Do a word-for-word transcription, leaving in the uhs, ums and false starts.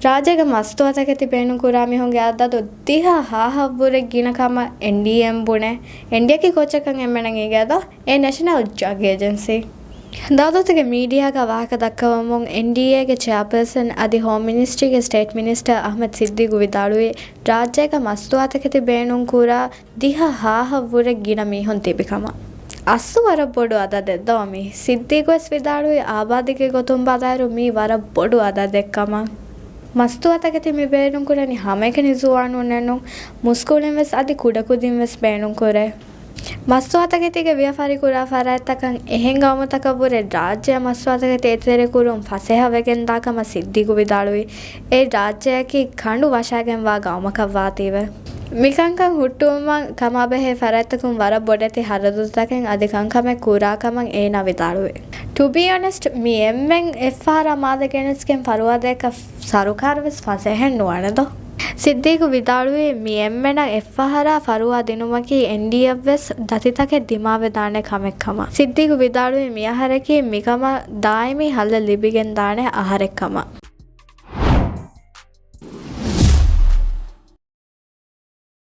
ރާއްޖޭގެ މަސްތުވާތަކެތި ބޭނުންކުރާ މީހުންގެ އަދަދު ދިހަ ހާހަށްވުރެ ގިނަ ކަމަށް އެންޑީއޭއިން ބުނޭ. އެންޑީއޭއަކީ ކޯއްޗަކަށް އެންމެނަށް އިނގޭތޯ؟ އެ ނޭޝަނަލް ޑްރަގް އޭޖެންސީ. ދައުލަތުގެ މީޑިއާގަ ވާހަކަ ދައްކަވަމުން، އެންޑީއޭގެ ޗެއާޕާސަން އަދި ހޯމް މިނިސްޓްރީގެ ސްޓޭޓް މިނިސްޓަރ އަހްމަދު ސިއްދީގު ވިދާޅުވީ، ރާއްޖޭގަ މަސްތުވާތަކެތި ބޭނުންކުރާ ދިހަ ހާހަށްވުރެ ގިނަ މީހުން ތިބި ކަމަށް. އަސްލު ވަރަށް ބޮޑު އަދަދެއް ދޯ މީ؟ ސިއްދީގު ވެސް ވިދާޅުވީ، އާބާދީގެ ގޮތުން ބަލާއިރު މީ ވަރަށް ބޮޑު އަދަދެއް ކަމަށް. މަސްތުވާތަކެތި މި ބޭނުންކުރަނީ ހަމައެކަނި ޒުވާނުންނެއް ނޫން، މުސްކުޅިން ވެސް އަދި ކުޑަކުދިން ވެސް ބޭނުންކުރޭ. މަސްތުވާތަކެތީގެ ވިޔަފާރި ކުރާ ފަރާތްތަކަށް އެހެން ގައުމުތަކަށްވުރެ ރާއްޖެއަށް މަސްތުވާތަކެތި އެތެރެކުރުން ފަސޭހަވެގެންދާ ކަމަށް ސިއްދީގު ވިދާޅުވީ، އެ ރާއްޖެއަކީ ކަނޑު ވަށާގެންވާ ގައުމަކަށްވާތީވެ. މިކަންކަން ހުއްޓުވުމަށް ކަމާބެހޭ ފަރާތްތަކުން ވަރަށް ބޮޑެތި ހަރަދުތަކެއް އަދި ކަންކަމެއް ކުރާ ކަމަށް އޭނާ ވިދާޅުވި. ޓު ބީ އޮނެސްޓް، މި އެންމެން އެއްފަހަރާ މާލެ ގެނެސްގެން ފަރުވާ ދޭކަށް ސަރުކާރަށް ވެސް ފަސޭހައެއް ނުވާނެ ދޯ؟ ސިއްދީގު ވިދާޅުވީ، މި އެންމެނަށް އެއްފަހަރާ ފަރުވާ ދިނުމަކީ އެންޑީއޭއަށް ވެސް ދަތިތަކެއް ދިމާވެދާނެ ކަމެއް ކަމަށް. ސިއްދީގު ވިދާޅުވީ، މި އަހަރަކީ މިކަމަށް ދާއިމީ ހައްލެއް ލިބިގެންދާނެ އަހަރެއް ކަމަށް.